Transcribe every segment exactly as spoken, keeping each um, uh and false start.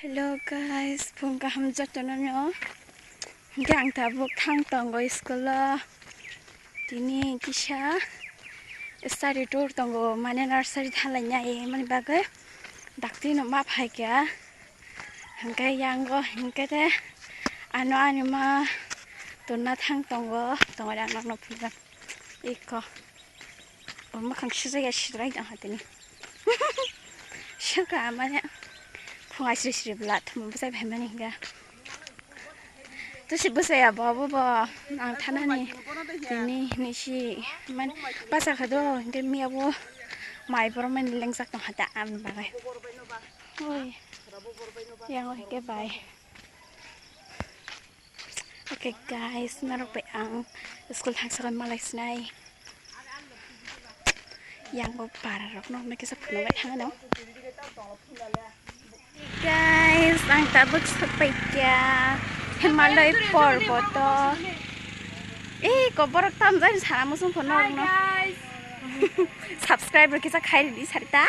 Hello guys, phung kaham jotono no. Hingke ang tabuk thang tongo school o. Tini kisa study tour tongo, mane nursery thalai nai mani bagwi. Dakti no ma phaikha. Hingke yango hingke te ano ani ma tonna thang tongo, tongo yang nokno phunukha. Iko. Bo mwkhang sujak ya, sujak ya tini. Saka mane phungai sri sri bwla thum bwsai phaimani hingga. To si bwsai ya bo, bo, bo ang thanani tini nisi man basa kha do hingke miya bo mai borok mani lengjak tong hata ang bagai. Oi. Yang oi ke bai. Okay guys, norok bai ang school thangsa khe malai sinai. Yang bo para rok no kisa phunuk bai thangano. Guys, ang tabuk sokpai kya Himalay porboto. Eh, ko borok tamjani sana musung phone norok no. Subscribe rok kisa khai di sarita.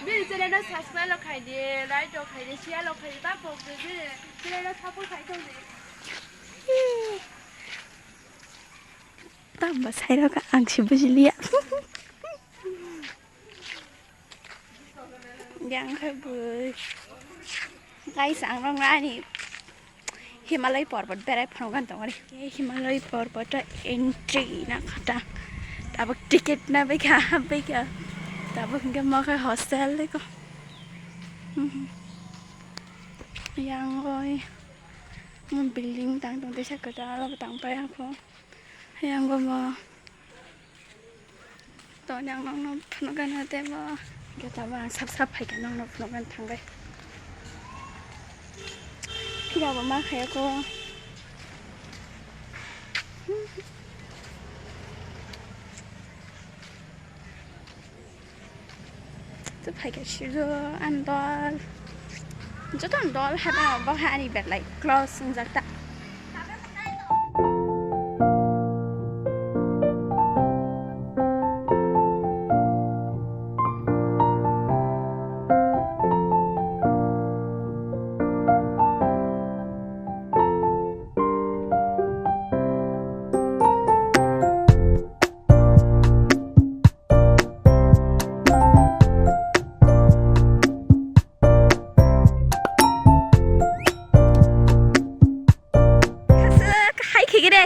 Bini channel no subscribe lo khai di, like lo khai di, share lo khai di, ta pok di, bini channel no support khai tong di. Tamba sairok ang se bujiliya. Yang khe bui. Guys, ang rong ani Himalay porbot berai phunukgan tongori. Himalay porbot entry na khata. Tabuk ticket na beka beka. Tabuk hingke mo khe hostel deko. Yang oi. Building tang tong tesa kwtal bo tang pai ako. Yang bo mo. To yang nong nong phunukgan tebo. Gata ba sap sap hai ka nong nong phunukgan thangbai. Kira bo ma khaya ko. To phaikha siro ani dol. Joto ani dol hada bo ha ani bag lai close wngjak ta. Hai khigire.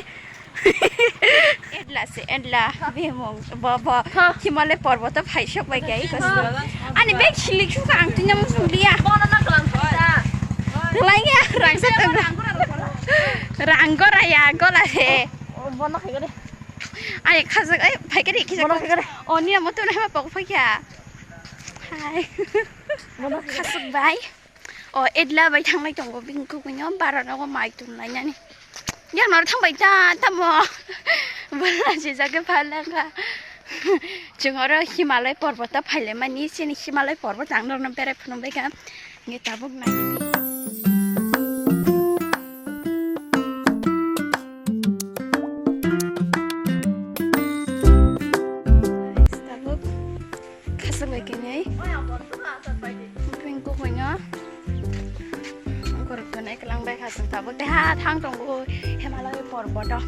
Edla se edla bemong bo bo. Himalay porboto phaisok bai gai kos. Ani bag silik suka ang tunya musung dia. Lai ya rangsa tengla. Rang gora ya gola he. Bono khigire. Ani khajak ai phaikari kisa. Bono khigire. Oni amo tuna hema pok phakya. Hai. Khasuk bai. O edla bai thanglai tongo bini kukuino bara nogo mai tum lainani. Yang nor thangbai ta tamo. Bola je jage phalanga. Chwng oro Himalay porbota phailaimani, chini Himalay porbota ang norno berai phunukbaikha. Nge tabuk nai. Tabuk khasuk bai kene. Bini kukuino. Gorok tonwi kwlangbai kha chwng tabuk teha thang tongo Himalaya porboto.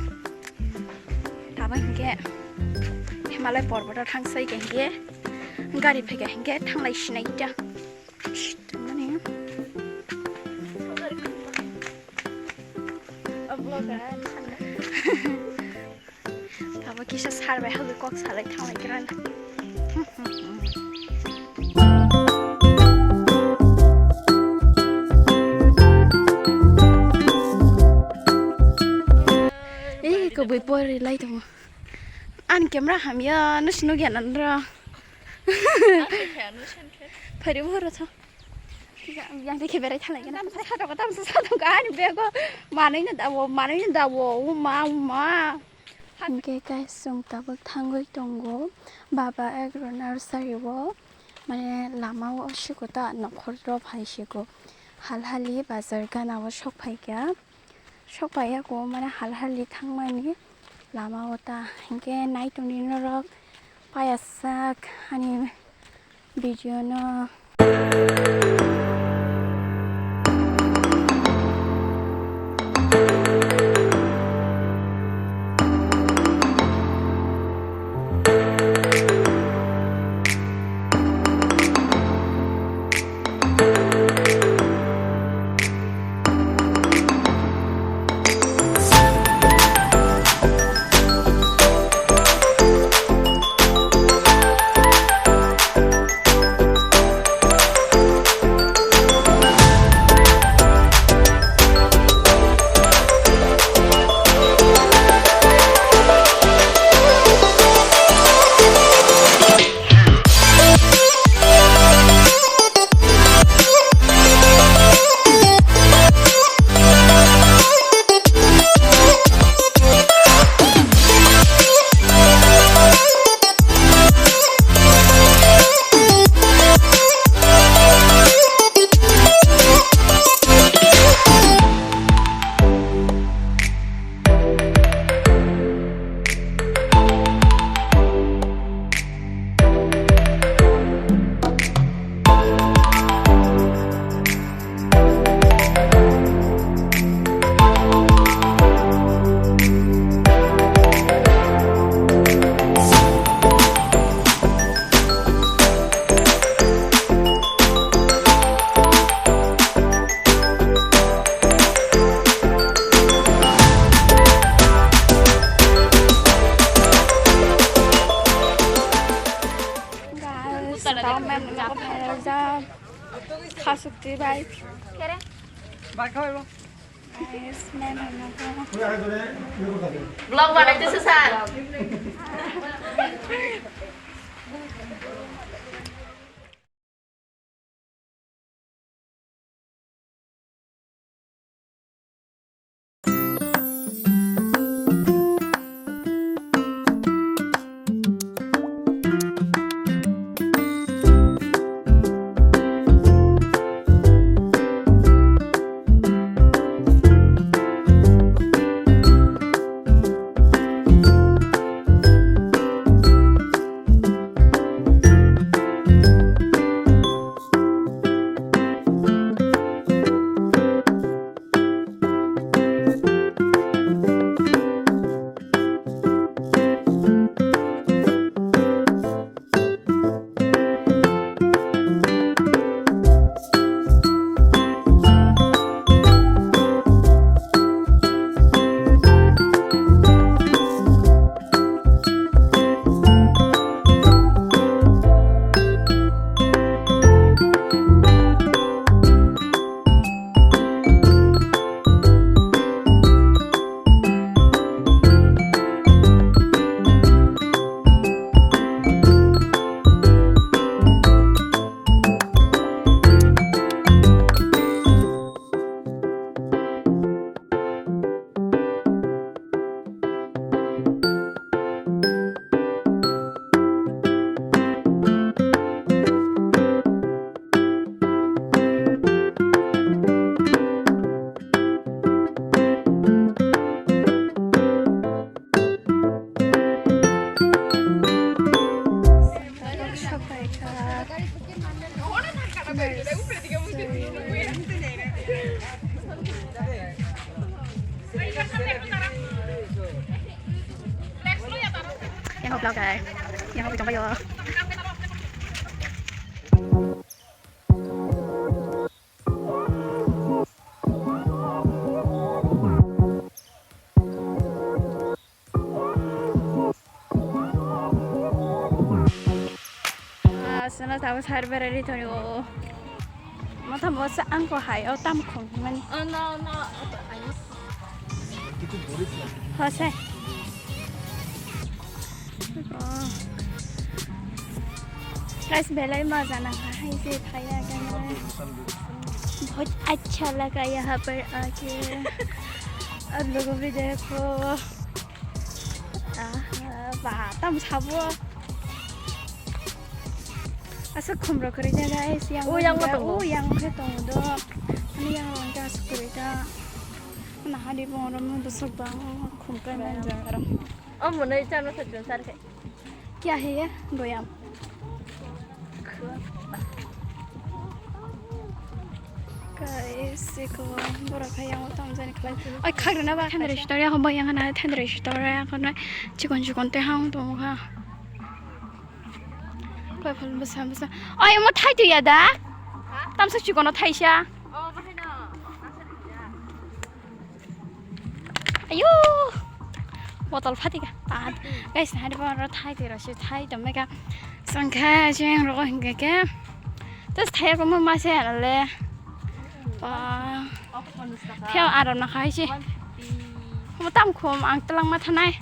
Tabuk hinkhe Himalaya porboto thangsai khe hinkhe gari phaikha hinkhe thanglai sinai ta. Shit, mani. Abo kisa sar bai hagwi kok salai thanglai kran. Eh, koboi pori lai tongo. Ani camera hamya, nusi nugya nanra. Phari boro tho. Yang dekhe berai thalai gana. Sa tongo, tamsa sa tongo, ani bego. Manui na dawo, manui na dawo, uma, uma. Hingke guys, chwng tabuk thangwi tongo Baba Agro Nursery o, mane lama o siko ta nokhor rok hai siko halhali bazar gana o sok phaikha, sok phaiya ko mane halhali thangmani lama o ta hingke nai tongdi norok payasak ani video no. Sukti bai. Kere? Bai kawai bo. Yes, ma'am, ma'am, ma'am. Vlog banai tu susah. Yang vlogger, yang vlogger. Ah, sana tahu sar berari tori o. Mata mosa angko hai o tam khong mani. Oh, no, no. Hose. Oh. Guys, belai maza nang hai se thaya gana. बहुत अच्छा लगा यहाँ पर आके। आप लोगों भी देखो। Aha, ba, tam sabo. Asa khumro kwrwi da, guys. Yang o, yang bo tongo. O, yang khe tongo do. Ani yang rong khe asa kwrwi da. Nahadi bo oro mo bwswk bang khum kai man jaga rok. O mwnwi chano sa chun sar khe. Kya hai ye? Boyam. Guys, eko borok hai yang tam jani khlai. Oi, khagrana ba. Thandra store ya, hobo yang na thandra store ya, kono chikon chikon te hang tong kha. Koi phal bwsa bwsa. Oi, mo thai tu ya da? Tamsa chikon o thaisa. Ayo! Botol phatika. Ah, guys, hari bo oro thai twi rasi thai tongmeka. Sangkha jeng rogo hingke ke. Tes thai ko mo mase ale. Ba. Thai aram na khai si. Mo tam khum ang tlang ma thanai.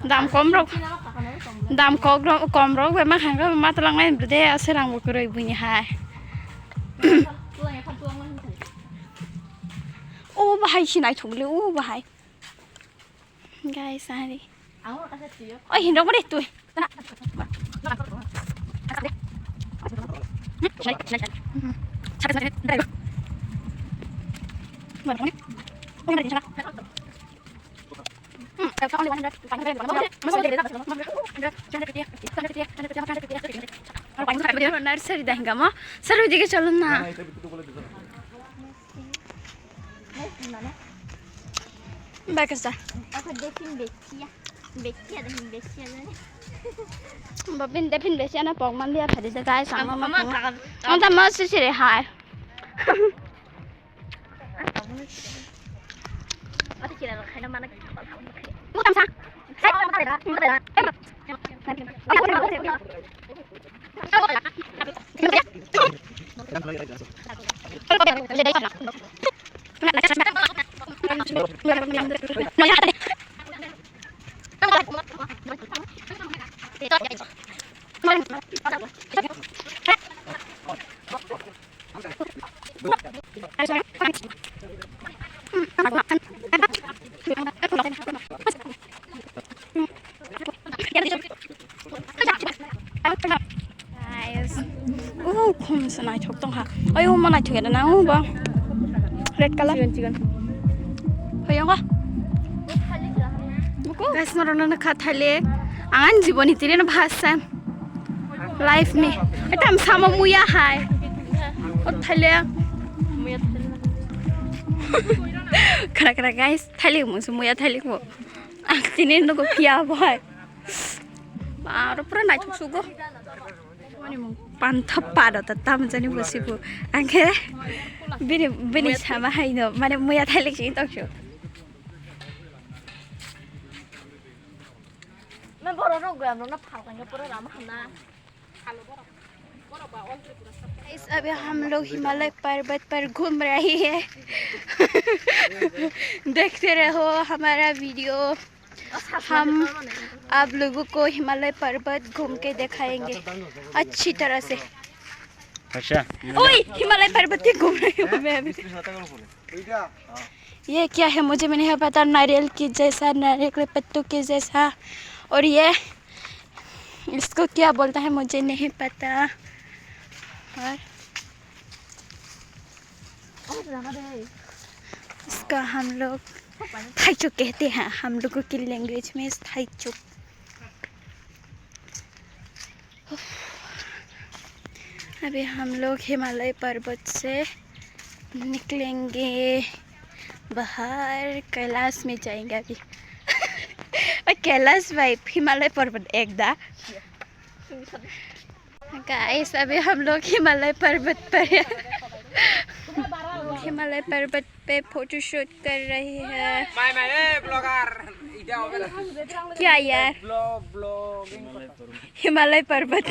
Dam kom rok. Dam kok rok, kom rok be ma khang ma tlang nai de aserang bo kwrwi buini hai. O bahai sinai thukle o bahai. Guys, ari. Oi, hinrok mari tui. Nursery da hinga mo. Sir, oidike chalo na. Bai kasa. Ako defin bekia. Bekia, defin bekia jani. Babin defin bekia na pok man dia phadi da guys, ang ma ma. Ang ta ma sisiri hai. Guys. Uh, khum se naithok tong kha. Ayo, ma naithok ya nang, uh, ba. Red color. Chigon, chigon. Hoyong ka? Guys, norok no kha thaile. Ang ani jiboni tini no bhasa. Life ni. Etam sama muya hai. O thaile. Khara khara guys, thaile musu muya thaile ko. Ang tini no ko pia bai. Aro pura naithok sugo. Ani mung pantha pado ta tam jani bosibo. Angkhe bini, bini sama haino, mane muya thailek sing tokso. Men borok rok gram rok na phal kangkhe pura ram hana. Guys, अभी हम लोग हिमालय पर्वत पर घूम रहे हैं। देखते रहो हमारा वीडियो। हम आप लोगों को हिमालय पर्वत घूम के दिखाएंगे अच्छी तरह से। अच्छा। ओए, हिमालय पर्वत के घूम रही हूँ मैं अभी। ये क्या है मुझे भी नहीं पता, नारियल के जैसा, नारियल के पत्तों के जैसा। और ये इसको क्या बोलता है मुझे नहीं पता। और इसका हम लोग थाइचुक कहते हैं, हम लोगों की लैंग्वेज में थाइचुक। अभी हम लोग हिमालय पर्वत से निकलेंगे बाहर, कैलाश में जाएंगे अभी। कैलाश भाई, हिमालय पर्वत एक दा। गाइस, अभी हम लोग हिमालय पर्वत पर हैं। हिमालय पर्वत पे फोटोशूट कर रही है। माय माय, ए, ब्लॉगर। क्या यार? Blog, blogging. हिमालय पर्वत।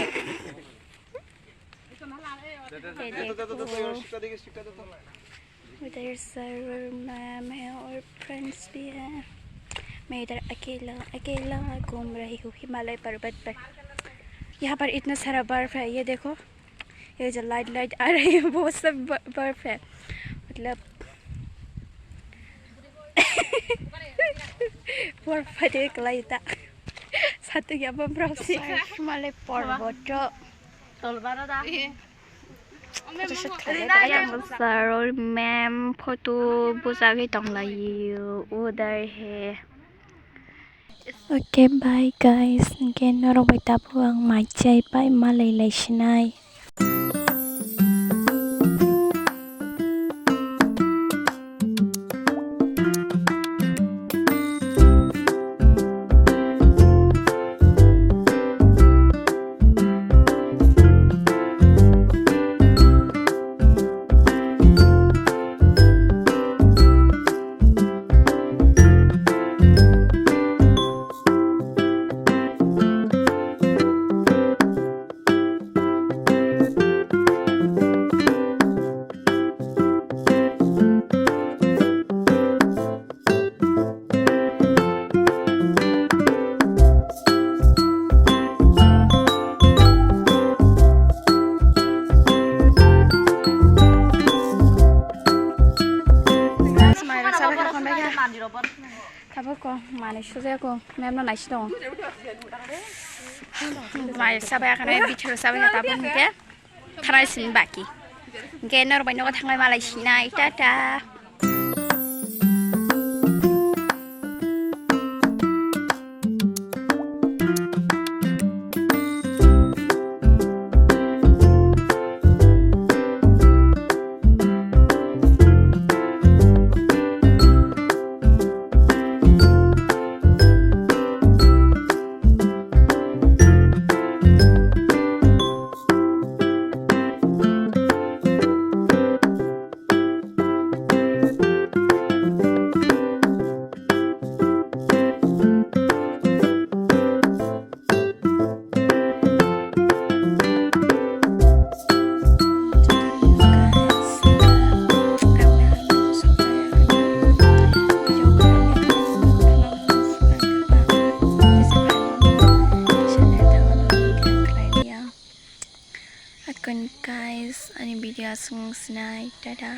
ये देखो। उधर सर और मैम है और फ्रेंड्स भी है। मैं इधर अकेला, अकेला घूम रही हूँ हिमालय पर्वत पर। यहाँ पर इतना सारा बर्फ है, ये देखो, ये जो लाइट लाइट आ रही है, वो सब ब-, बर्फ है, मतलब। Bor phaide kwlai ta. Satu ya bom rok si. Himalay parbat. Tolbaro da. Sarol ma'am photo bujagwi tonglaio, udar he. Okay, bye guys. Hingke norok bai tabuk ang mai chai pai malai lai sinai. Tabuk ko manui sujaya ko mem no naisi tongo. Mai sabai akhane bithoro sabai tabuk hingke. Thanai sini baki. Hingke norok bai nogo thanglai malai sinai. Tata. Chwng sinai, tata.